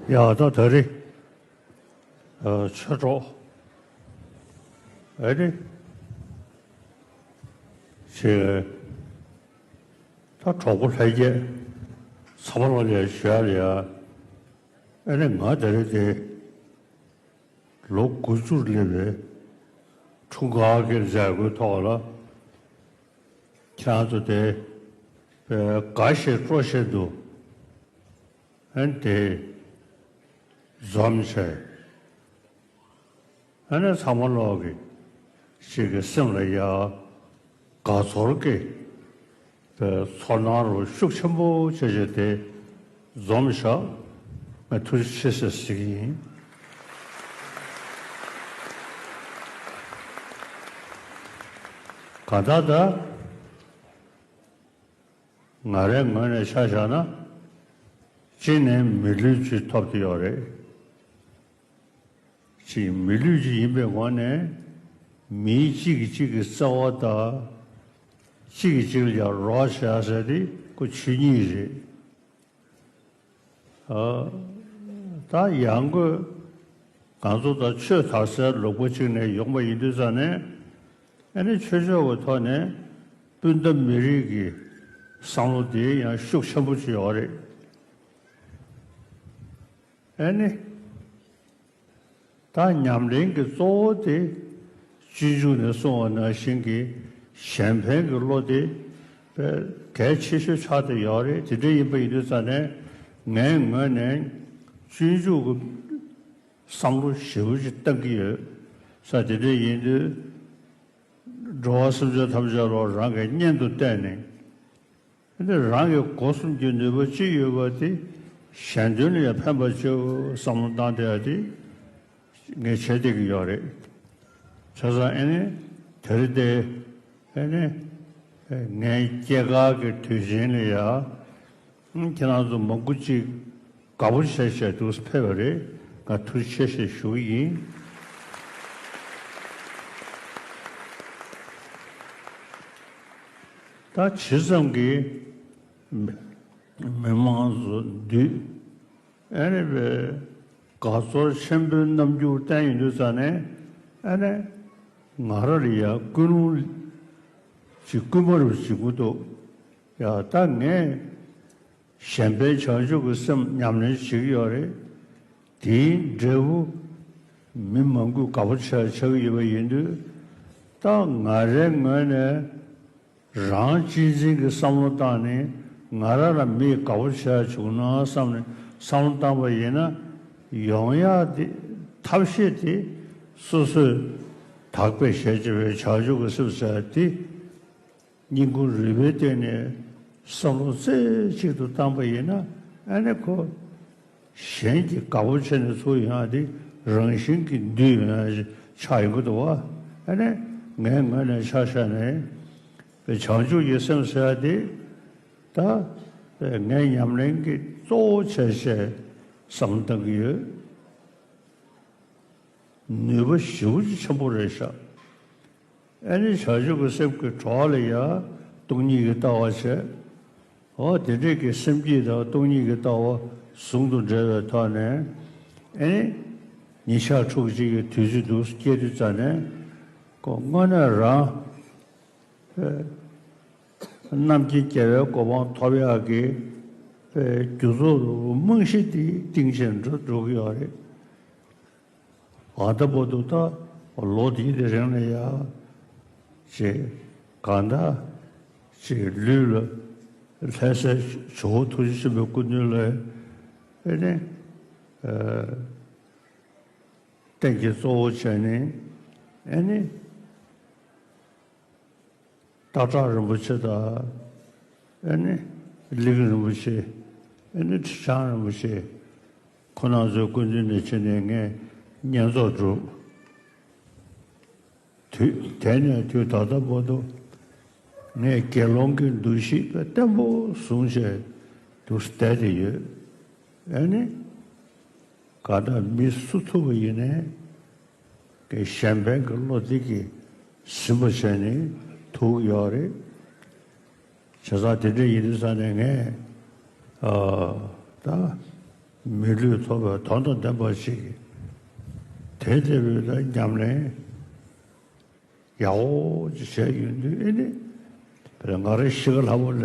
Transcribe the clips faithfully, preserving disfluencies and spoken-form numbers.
ཡ་ད་ད་རེས་ཨ་ཆོས་གྲོགས་ཨ་ནི་ཅིག་ད་གྲོགས་པོ་ལྷན་རྒྱས་ཚང་མ་ལ་ལས་ཞུ་ཡ་ལ་ཡ། ཨ་ནི་ང་ད་རེས་དེ་ལོ་དགུ་བཅུར་སླེབས་པའི་འཁྲུངས་སྐར་གྱི་མཛད་སྒོའི་ཐོག་ལ་ཁྱེད་རང་ཚོ་དེ་དགའ་བཞིན་སྤྲོ་བཞིན་དུ་ཨ་ནི་དེ་འཛོམས་བྱས། ཨ་ནི་ཚང་མ་ལོག་གི་ཞིག་གི་སེམས་ལ་ཡ་དགའ་ཚོར་གྱི་ཚོར་སྣང་རུ་ཤུགས་ཆེན་པོ་བྱས་བྱས་དེ་འཛོམས་བཞག་ང་ཐུགས་རྗེ་ཆེ་ཟེར་ཟེར་གྱི་ཡིན། གང་ལྟར་ད་ང་རའི་ངོས་ནས་ཆ་བཞག་ན་གཅིག་ནས་མི་ལུས་ཅིག་ཐོབ་བསྡད་ཡོད་རེད། ཅིག་མི་ལུས་ཅིག་ཡིན་པའི་ངོས་ནས་མིའི་གཅིག་གིས་གཅིག་གི་བརྩེ་བ་དང་གཅིག་གིས་གཅིག་ལ་ཡང་རོགས་བྱེད་ཟེར་དེ་ཁོ་ཆོས་ཉིད་རེད། ཨ། ད་ཡང་སྒོས་ང་ཚོ་ད་ཆོས་དར་སའི་ལུང་པ་གཅིག་ནས་ཡོང་པ་ཡིན་དུས་ཙང་ནས་ཨ་ནི་ཆོས་ཕྱོགས་ཀྱི་ཐོག་ནས་སྤུན་ཟླ་མི་རིགས་ཀྱི་བསམ་བློ་དེ་ཡང་ཤུགས་ཆེན་པོ་ཅིག་ཡོད་རེད། ཨ་ནི། ད་ཉམས་ལེན་གྱི་གཙོ་བོ་དེ་སྤྱོད་འཇུག་ནས་གསུངས་པ་ནང་བཞིན་གྱི་གཞན་ཕན་གྱི་བློ་དེ་དཔེ་གལ་ཆེ་ཤོས་ཆགས་བསྡད་ཡོད་རེད། དེ་འདྲ་ཡིན་པ་ཡིན་དུས་ཙང་ནས་ངའི་ངོས་ནས་སྤྱོད་འཇུག་གི་བསམ་བློ་ཞེ་པོ་ཅིག་བཏང་གི་ཡོད་ས། དེ་འདྲ་ཡིན་དུས་འགྲོ་བ་སེམས་ཅན་ཐམས་ཅད་ལ་རང་གི་གཉེན་དུ་བལྟས་ནས། འདི་རང་གི་སྒོ་གསུམ་གྱི་ནུས་པ་ཅི་ཡོད་པ་དེ་གཞན་དོན་ལ་ཡང་ཕན་པ་ཅིའོ་བསམ་བློ་བཏང་བསྡད་ཡ་དེ་ངས་བྱས་བསྡད་ཀྱི་ཡོད་རེད། བྱས་ཙང་ཨ་ནི་དེ་རིང་དེ་ཨ་ནི་ངའི་སྐྱེས་སྐར་གྱི་དུས་ཆེན་ལ་ཡང་ཁྱེད་རང་ཚོ་མང་པོ་ཅིག་དགའ་པོ་བྱས་བྱས་འདུག་ཕེབས་པ་རེད། ང་ཐུགས་རྗེ་ཆེ་ཞེས་ཞུ་གི་ཡིན། ད་ཇི་ཙམ་གྱིས་མི་མང་ཚོ་འདུས་ཨ་ནི་པའི་དགའ་ཚོར་ཆེན་པོའི་རྣམ་འགྱུར་བསྟན་ཡོང་དུས་ཙང་ནས་ཨ་ནི་ང་རང་ལ་ཡང་ཀུན་སློང་ཅིག་སྐུལ་མ་རུ་བྱེད་དགོས་འདུག་ཡ་ད་ངས་གཞན་ཕན་བྱང་ཆུབ་ཀྱི་སེམས་ཉམས་ལེན་བྱེད་ཀྱི་ཡོད་རེད། དེའི་འབྲས་བུ་མི་མང་པོས་དགའ་པོ་ཆགས་ཆགས་ཀྱི་ཡོད་པ་ཡིན་དུས་ད་ང་རའི་ངོས་ནས་རང་གཅེས་འཛིན་གྱི་བསམ་བློ་བཏང་ནས་ང་རང་ལ་མིས་དགའ་པོ་བྱས་བྱུང་ན་བསམ་ནས་བསམ་བློ་བཏང་པ་ཡིན་ན་ཡོང་ཡག་དེ་ཐབས་ཤེས་དེ་སོ་སོས་དག་པའི་ཞལ་ལྕེ་བའི་བྱང་ཆུབ་ཀྱི་སེམས་ཟེར་དེ་སྙིང་ཁུང་རུས་པའི་གཏིང་ནས་བསམ་བློ་རྩེ་གཅིག་ཏུ་བཏང་པ་ཡིན་ན་ཨ་ནི་ཁོ། གཞན་གྱིས་དགའ་པོ་བྱས་ནས་ཚུར་ཡོང་ཡ་དེ་རང་བཞིན་གྱིས་འདུས་ཡོང་ཡ་ཆགས་ཡོང་གི་འདུག་བ། ཨ་ནི་ངའི་ངོས་ནས་ཆ་བཞག་ནས་བྱང་ཆུབ་ཀྱི་སེམས་ཟེར་ཡ་དེ་ད་ངའི་ཉམས་ལེན་གྱི་གཙོ་བོ་བྱས་བྱས་བསམ་བློ་བཏང་གི་ཡོད། ནུས་པ་ཞེ་པོ་ཅིག་ཆེན་པོ་རེད་ཤག་ཨ་ནི་བྱང་ཆུབ་ཀྱི་སེམས་ཀྱི་གྲོགས་ལ་ཡང་སྟོང་ཉིད་ཀྱི་ལྟ་བ་བྱས། འོ་དེ་འདྲས་ཀྱི་སེམས་བསྐྱེད་དང་སྟོང་ཉིད་ཀྱི་ལྟ་བ་ཟུང་དུ་འབྲེལ་བའི་ཐོག་ནས་ཨ་ནི་ཉིན་ཞག་ཕྲུགས་གཅིག་གི་དུས་ཚོད་འདུག་སྐྱེལ་དུས་ཙམ་ནས་ཁོ་དངོས་གནས་རང་རྣམ་མཁྱེན་རྒྱལ་བའི་གོ་འཕང་ཐོབ་ཡག་གི་རྒྱུ་ཚོགས་རྨང་གཞི་དེ་གཏིང་ཟབ་འགྲོ་འགྲོ་གི་ཡོད་རེད། ཨ་ད་བར་དུ་ད་ལོ་འདིའི་དེ་རིང་ལ་ཡ་ཅིག་གང་ལྟར་ཅིག་ལུས་ལ་ལྷ་སའི་ཇོ་བོ་ཐུགས་རྗེ་ཆེན་པོའི་སྐུ་མདུན་ལ་ཨེ་ནི་རྟེན་གྱི་གཙོ་བོ་བྱས་ནས་ཨེ་ནི། སྟག་བྲག་རིན་པོ་ཆེ་དང་། ཨེ་ནི། གླིང་རིན་པོ་ཆེ། ཨེ་ནི་ཁྲི་བྱང་རིན་པོ་ཆེ། ཁོང་རྣམ་ཚོའི་སྐུ་མདུན་ནས་ཕྱིན་ནས་ངས་བསྙེན་རྫོགས་བསྒྲུབས། དུས་དེ་ནས་དུས་ད་ལྟ་བར་དུ་ངས་དགེ་སློང་གི་འདུ་ཤེས་དཔེ་བརྟན་པོ་བཟུང་བྱས་འདུག་བསྡད་དེ་ཡོད། ཨེ་ནི། གང་ལྟར་མི་སུ་ཐུག་པ་ཡིན་ནའི། གཞན་ཕན་གྱི་བློ་འདི་གིས་ཟིན་པ་བྱས་ནས་ཐུག་ཡོད་རེད། བྱས་ཙང་དེ་འདྲ་ཡིན་དུས་ཙང་ནས་ངས་ཨ་ད་ མི་ལུས་ཐོབ་པའི་དོན་དང་ལྡན་པ་ཞིག་གིས་དེ་ལྟ་བུའི་ལ་ཉམས་ལེན་ཡག་པོ་ཅིག་བྱས་ཡོང་དུས། ཨེ་ནི་དཔེར་ང་རང་ཤི་ཁ་ལྷ་མོ་ལས་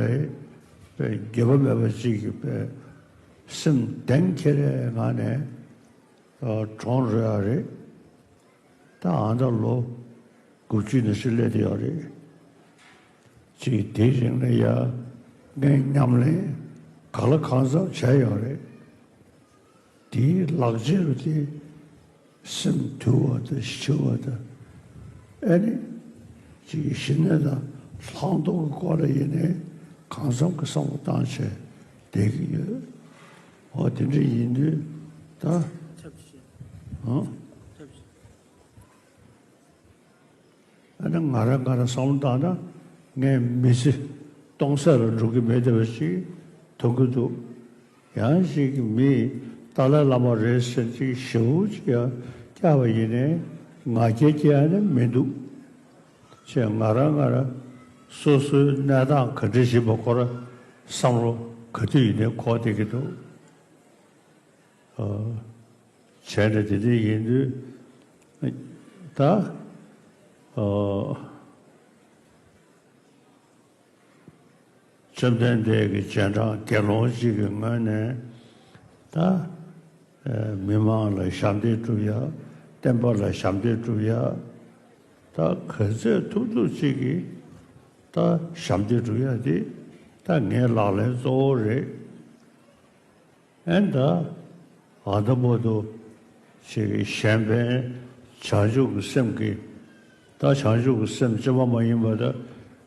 དཔེ་འགྱོད་པ་མེད་པ་ཅིག་གིས་དཔེ་སེམས་གཏིང་ཁེལ་བའི་ངང་ནས་གྲོངས་འགྲོ་ཡ་རེད། ད་ཨ་ད་ལོ་དགུ་བཅུ་ནང་བཞིན་སླེབས་བསྡད་ཡོད་རེད། ཅིག་དེའི་རིང་ལ་ཡ་ངས་ཉམས་ལེན་ག་ལ་གང་འཚམ་བྱས་ཡོད་རེད། དེའི་ལག་རྗེས་རུ་དེ་སེམས་དུལ་བ་དང་ཞི་བ་དང་། ཨེ་ནི་ཅིག་ཞི་གནས་དང་ལྷག་མཐོང་གི་སྐོར་ལ་ཡིན་ནའི་གང་འཚམ་གྱི་བསམ་བློ་བཏང་བྱས་བསྡད་ཀྱི་ཡོད། འོ་དེ་འདྲ་ཡིན་དུས་ད་ཨང་། ཨ་ནི་ང་རང་ང་རང་བསམ་བློ་བཏང་ན་ངས་མི་ཚེ་སྟོང་ཟད་ལ་འགྲོ་གི་མེད་བསྡད་པ་ཞིག་མཐོང་གི་འདུག། ཡང་ཞིག་མིས་ཏཱ་ལའི་བླ་མ་རེད་ཟེར་ཅིག་ཞེ་པོ་ཅིག་ཡང་བཀྱགས་པ་ཡིན་ནའི་ང་རྒྱལ་སྐྱེ་ཡ་ནི་མི་འདུག་ཅེས། ང་རང་ང་རང་སོ་སོའི་གནས་སྟངས་ག་འདྲ་ཞིག་པ་ཁོ་རང་བསམ་བློ་ག་དུས་ཡིན་ནའི་འཁོར་བསྡད་ཀྱི་འདུག། ཨ། བྱས་ནས་དེ་འདྲ་ཡིན་དུས་ད། ཨ། བཅོམ་ལྡན་འདས་ཀྱི་རྗེས་འབྲང་དགེ་སློང་ཞིག་གི་ངོས་ནས་ད་མི་མང་ལ་ཞབས་འདེགས་སྒྲུབ་ཡ། བསྟན་པ་ལ་ཞབས་འདེགས་སྒྲུབ་ཡ། ད་ག་ཚོད་ཐུབ་ཐུབ་ཅིག་གིས་ད་ཞབས་འདེགས་སྒྲུབ་ཡ་དེ་ད་ངའི་ལག་ལེན་གཙོ་བོ་རེད། ཨེ་ད། ཨ་ད་མོ་དུ་ཞིག་གཞན་ཕན་བྱང་ཆུབ་ཀྱི་སེམས་ཀྱིས། ད་བྱང་ཆུབ་ཀྱི་སེམས་ཅི་མ་མ་ཡིན་པ་ད་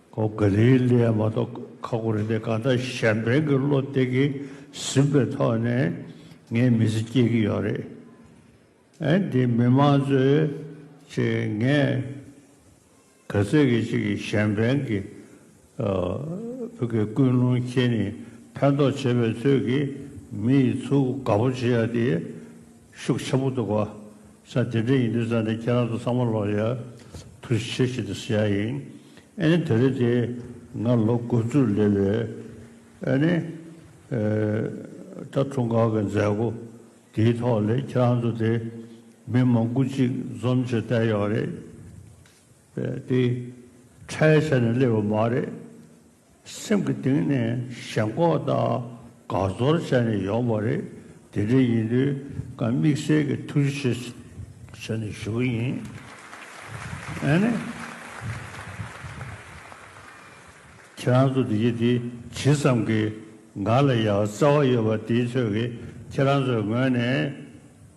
ཁོ་ག་ལེ་ལེ་མ་གཏོགས་ཁག་པོ་རེད་དེ། གང་ལྟར་གཞན་ཕན་གྱི་བློ་དེ་གིས་ཟིན་པའི་ཐོག་ནས་ངའི་མི་ཚེ་སྐྱེལ་གྱི་ཡོད་རེད། ཨེ་འདི་མི་མང་ཚོས་ཅིག་ངས་ག་ཚོད་ཀྱི་ཅིག་གཞན་ཕན་གྱི་ཨ་བོད་ཀྱི་ཀུན་སློང་འཁྱེར་ནས་ཕན་ཐོགས་བྱེད་པའི་ཚོད་ཀྱིས་མི་ཡི་ཚུར་དགའ་པོ་བྱེད་ཡ་དེ་ཤུགས་ཆེན་པོ་འདུག་ག། ས་དེ་འདྲ་ཡིན་དུས་ཙང་ནས་ཁྱེད་རང་ཚོ་ཚང་མ་ལོག་ཡ་ཐུགས་རྗེ་ཆེ་ཞེས་དུ་ཟེར་ཡ་ཡིན། ཨེ་ནི་དེ་རིང་དེ་ང་ལོ་དགུ་བཅུ་སླེབས་པའི་ཨེ་ནི་ཨེ་ད་འཁྲུངས་སྐར་གྱི་མཛད་སྒོ་དེའི་ཐོག་ལ་ཁྱེད་རང་ཚོ་དེ་མི་མང་པོ་ཅིག་འཛོམས་བྱས་བསྡད་ཡོད་རེད། དེ་ཁྲལ་བྱས་ནས་སླེབས་པ་མ་རེད། སེམས་ཀྱི་གཏིང་ནས་ཞེན་ཁོག་དང་དགའ་ཚོར་བྱས་ནས་ཡོང་བ་རེད། དེ་འདྲ་ཡིན་དུས་ང་དམིགས་བསལ་གྱི་ཐུགས་རྗེ་ཆེ་ཞུ་ནས་ཞུ་གི་ཡིན། ཨ་ནི། ཁྱེད་རང་ཚོ་འདི་གི་འདི་ཇི་ཙམ་གྱིས་ང་ལ་ཡང་བརྩེ་བ་ཡོད་པ་དེའི་ཚོད་ཀྱིས་ཁྱེད་རང་ཚོའི་ངོས་ནས་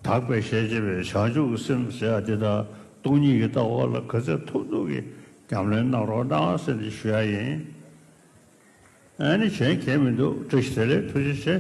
དག་པའི་ཞལ་བྱེད་པའི་བྱང་ཆུབ་ཀྱི་སེམས་ཟེར་ཡ་དེ་དང་སྟོང་ཉིད་ཀྱི་ལྟ་བ་ལ་ག་ཚོད་ཐུབ་ཐུབ་ཀྱིས་ཉམས་ལེན་གནང་རོགས་གནང་ཟེར་ནས་ཞུ་ཡ་ཡིན། ཨ་ནི་གཞན་གང་མི་འདུག། བཀྲ་ཤིས་བདེ་ལེགས། ཐུགས་རྗེ་ཆེ།